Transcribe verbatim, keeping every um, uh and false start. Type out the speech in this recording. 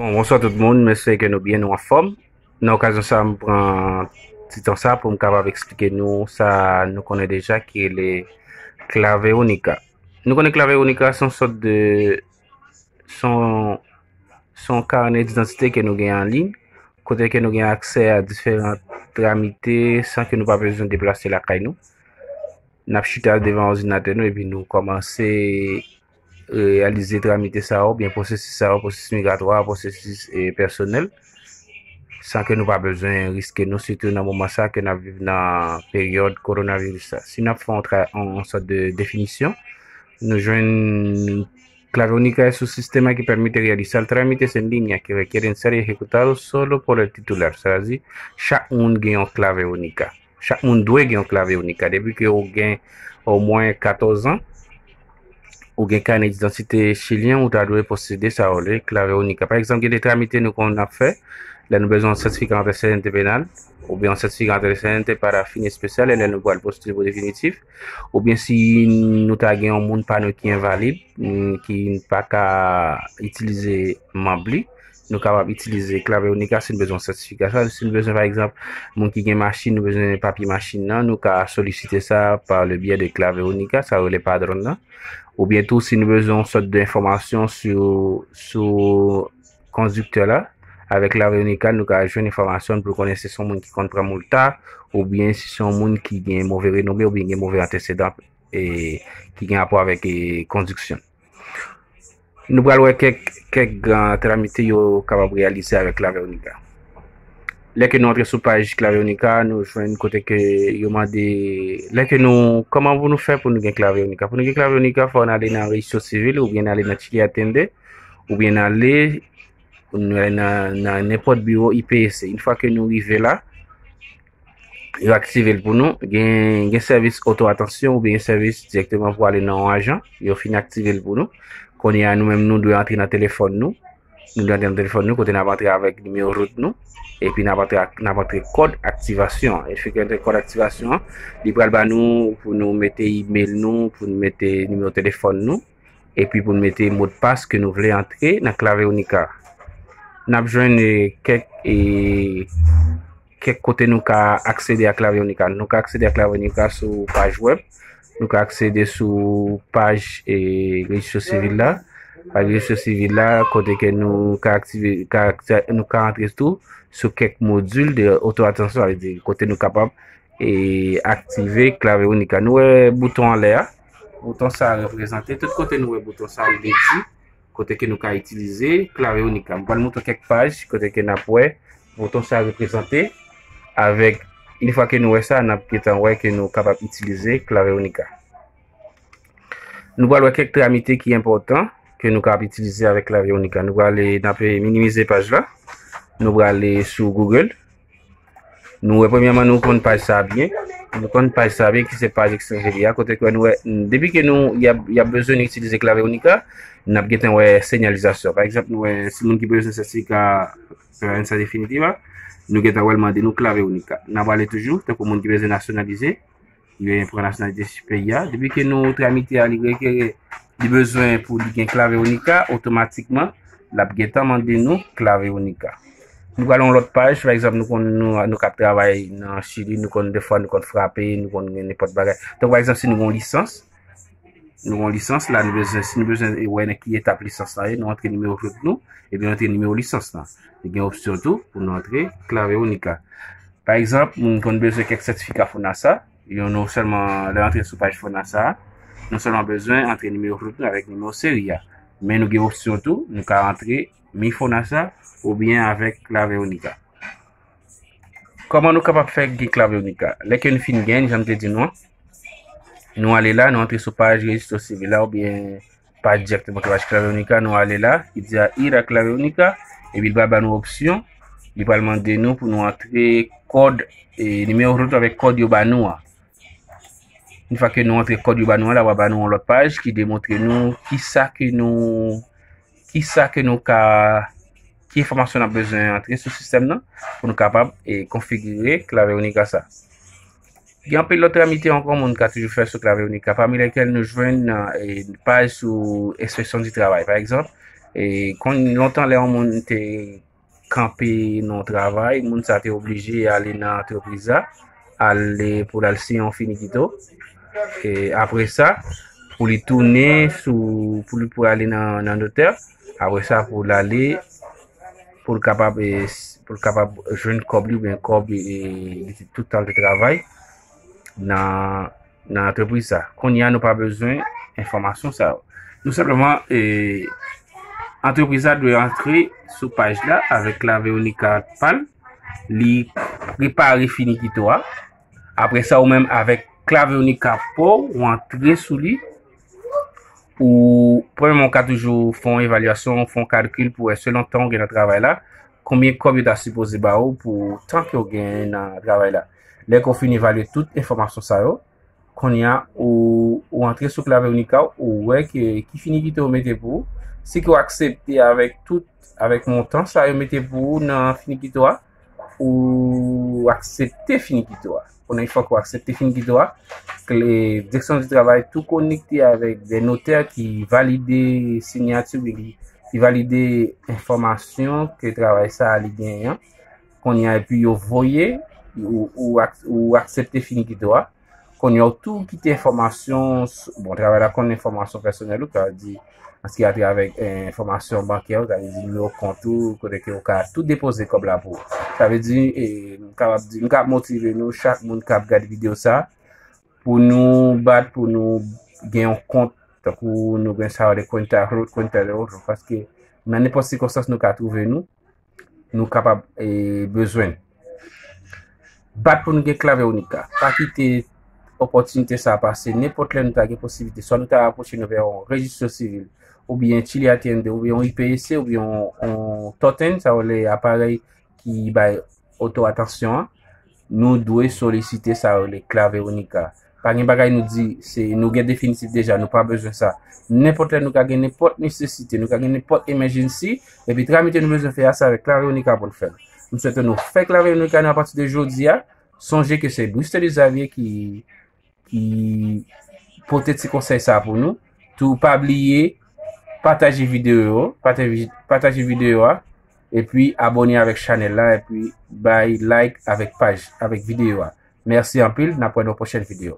Bon, bonswa tout moun, m espere ke nou byen, nou anfòm. Nan okazyon sa, m pran ti tan sa pou m kapab eksplike nou sa nou konnen deja ki rele Claveonica. Nou konnen Claveonica se yon sòt de, se yon, se yon karnè didantite ke nou gen an liy, kote ke nou gen aksè a diferan tramite san ke nou pa bezwen deplase lakay nou. N ap chita devan òdinatè nou epi nou kòmanse reyalize tramite sa yo, oubyen pwosesis sa yo, pwosesis migratwa, pwosesis e, pèsonèl, san ke nou pa bezwen riske nou, sitou nan moman sa ke n ap viv nan peryòd kowonaviris la. Si n ap fè yon tra- yon, yon sòt de definisyon, nou jwenn Claveonica es un sistema que permite realizar trámites en línea que requieren ser ejecutados solo por el titular. Sa vle di, chak moun gen yon Claveonica. Chak moun dwe gen yon Claveonica. Depi ke ou gen omwen katòz an, ou gen kanè didantite chilyen, ou ta dwe posede sa yo rele Claveonica. Pa egzanp, gen de tramite nou konn ap fè, lè nou bezwen yon sètifika anteseyante penal, oubyen yon sètifika anteseyante para fines especiales, lè nou pral postile pou definitif, oubyen si nou ta gen yon moun pa nou ki envalid, mm, ki pa ka itilize manb li, nou kapab itilize Claveonica si nou bezwen yon sètifika sa. Si nou bezwen, pa egzanp, moun ki gen machin, nou bezwen papye machin nan, nou ka solisite sa pa le biyè de Claveonica, sa yo rele padron nan. Oubyen tou, si nou bezwen yon sòt de enfòmasyon sou, sou kondiktè la, avèk Claveonica, nou ka jwenn enfòmasyon pou konnen si se yon moun ki konn pran moulta, oubyen si se yon moun ki gen move renome, oubyen gen move antesedan, e, ki gen rapò avèk, e, kondiksyon. Nou pral wè kèk, kèk gran tramite yo kapab reyalize avèk Claveonica. Lè ke nou antre sou paj Claveonica, nou jwenn kote ke yo mande, lè ke nou, kòman pou nou fè pou nou gen Claveonica? Pou nou gen Claveonica, fò n ale nan rejistro sivil, oubyen n ale nan Chile Atiende, oubyen n ale, nou ale nan, nan nenpòt biwo I P S. Yon fwa ke nou rive la, yo aktive l pou nou. Gen, gen sèvis oto atansyon oubyen gen sèvis dirèkteman pou ale nan yon ajan. Yo fin aktive l pou nou. Kounye a, nou menm, nou dwe antre nan telefòn nou. Nou dwe antre nan telefòn nou, kote n ap antre avèk nimewo rout nou. Epi n ap antre ak, n ap antre kòd aktivasyon an. Epi ke antre kòd aktivasyon an, li pral ba nou pou nou mete imèl nou, pou nou mete nimewo telefòn nou, epi pou nou mete modpas ke nou vle antre nan Claveonica. N ap jwenn, e, kèk, e, kèk kote nou ka aksede a Claveonica. Nou ka aksede a Claveonica sou paj wèb. Nou ka aksede sou paj, e, rejistro sivil la. Paj rejistro sivil la, kote ke nou ka aktive, ka akti-, nou ka antre tou sou kèk modil de oto atansyon, sa vle di kote nou kapab, e, aktive Claveonica. Nou wè bouton anlè a. Bouton sa a reprezante, tout kote nou wè bouton sa a, li vle di kote ke nou ka itilize Claveonica. M pral montre kèk paj kote ke n ap wè bouton sa a reprezante avèk, yon fwa ke nou wè sa, n ap gentan wè ke nou kapab itilize Claveonica. Nou pral wè kèk tramite ki enpòtan ke nou kapab itilize avèk Claveonica. Nou prale, n ap minimize paj la. Nou prale sou Google. Nou wè, premyèman, nou konn paj sa a byen. Nou konn paj sa a byen, ki se paj ekstranjeri a, kote ke nou wè, depi ke nou, y ap, y ap bezwen nou itilize Claveonica, n ap gentan wè senyalizasyon. Pa egzanp, nou wè, si moun ki bezwen sètifika permanent definitiva, nou gentan wè l mande nou Claveonica. N ap prale toujou, tankou moun ki bezwen nasyonalize, yo pran nasyonalite peyi a. Depi ke nou tramite a, li rekere, li bezwen pou li gen Claveonica, otomatikman, l ap gentan mande nou Claveonica. Nou pral yon lòt paj, pa egzanp, nou konn, nou, nou k ap travay nan Chili, nou konn defwa, nou konn frape, nou konn gen nenpòt bagay. Donk, pa egzanp, si nou gen yon lisans, nou gen yon lisans la, nou bezwen, si nou bezwen wè nan ki etap lisans la ye, nou antre nimewo rout nou, epi nou antre nimewo lisans la. Li gen opsyon tou pou nou antre Claveonica. Pa egzanp, moun konn bezwen kèk sètifika FONASA, yo non sèlman lè antre sou paj FONASA, non sèlman bezwen antre nimewo rout nou avèk nimewo seri a. Men nou gen opsyon tou, nou ka antre MyFONASA oubyen avèk Claveonica. Kòman nou kapab fè gen Claveonica? Lè ke nou fin gen, jan m te di nou an, nou ale la, nou antre sou paj rejistro sivil la oubyen paj dirèkteman ki paj Claveonica, nou ale la, ki di a ir a Claveonica, epi l pral ba nou opsyon, li pral mande nou pou nou antre kòd, e, nimewo rout avèk kòd yo ba nou an. Yon fwa ke nou antre kòd yo ba nou an, la pral ba nou yon lòt paj ki demontre nou kisa ke nou, kisa ke nou ka, ki enfòmasyon n ap bezwen antre sou sistèm nan pou nou kapab, e, konfigire Claveonica sa. Gen anpil lòt tramite ankò moun ka toujou fè sou Claveonica, pami lèkèl nou jwenn, e, paj sou enspeksyon di travay. Pa egzanp, E konn lontan lè yon moun te kanpe nan yon travay, moun sa te oblije ale nan antrepriz la, ale pou l al siyen yon finikito. E apre sa, pou li tounen sou, pou li pou ale nan, nan notè, apre sa pou l ale, pou l kapab, e, s- pou l kapab jwenn kòb li oubyen kòb e, e, li te tout tan te travay nan, nan antrepriz sa. Kounye a nou pa bezwen enfòmasyon sa yo. Nou senpleman, e, antrepriz la dwe antre sou paj la avèk Claveonica pa l, li prepare finikito a. Apre sa, ou menm avèk Claveonica pa w, ou antre sou li, ou premyèman ou ka toujou fè yon evalyasyon, fè yon kalkil pou wè selon tan ou gen nan travay la, konbyen kòb yo ta sipoze ba ou pou tan ke w gen nan travay la. Lè ke w fin evalye tout enfòmasyon sa yo, kounye a ou, ou antre sou Claveonica, ou wè ke ki finikito yo mete pou ou. Si ke w aksepte avèk tout, avèk montan sa yo mete pou ou nan finikito a, ou aksepte finikito a. Kounye a, yon fwa ke w aksepte finikito a, kle, direksyon di travay tou konekte avèk de notè ki valide siyati oubyen ki, ki valide enfòmasyon ke travay sa a li genyen an. Kounye a, epi yo voye, ou, ou, ak- ou aksepte finikito a. Kounye a, ou tou kite enfòmasyon, s- bon, travay la konn enfòmasyon pèsonèl ou, sa vle di, anski atravè, eh, enfòmasyon bankè ou, sa vle di nimewo kont ou, kote ke ou ka tou depoze kòb la pou ou. Sa vle di, eh, m kapab di, m ka motive nou, chak moun k ap gade videyo sa, pou nou bat, pou nou gen yon kont, tankou nou gen sa yo de cuenta, cuenta de ahorro, paske nan nenpòt sikonstans nou ka twouve nou, nou kapab, eh, bezwen. Bat pou nou gen Claveonica. Pa kite opòtinite sa a pase. Nenpòt lè nou ta gen posiblite, swa nou ta rapwoche nou vè yon rejistro sivil, oubyen Chile Atiende, oubyen yon I P E C, oubyen yon, yon TOTEN, sa yo le aparèy ki bay oto atansyon an, nou dwe solisite sa yo le Claveonica. Pa gen bagay nou di, se, nou gen definitif deja, nou pa bezwen sa. Nenpòt lè nou ka gen nenpòt nesesite, nou ka gen nenpòt emergency, epi tramite nou bezwen fè a, se avèk Claveonica pou n fè l. M swete nou fè Claveonica nou apati de jodi a. Sonje ke se Brister Xavier ki, ki pote ti konsèy sa pou nou. Tou pa bliye pataje videyo yo, pataje, pataje videyo a, epi abòne avèk chanèl la, epi bay like avèk paj, avèk videyo a. Mèsi anpil, n ap wè nan pwochèn videyo.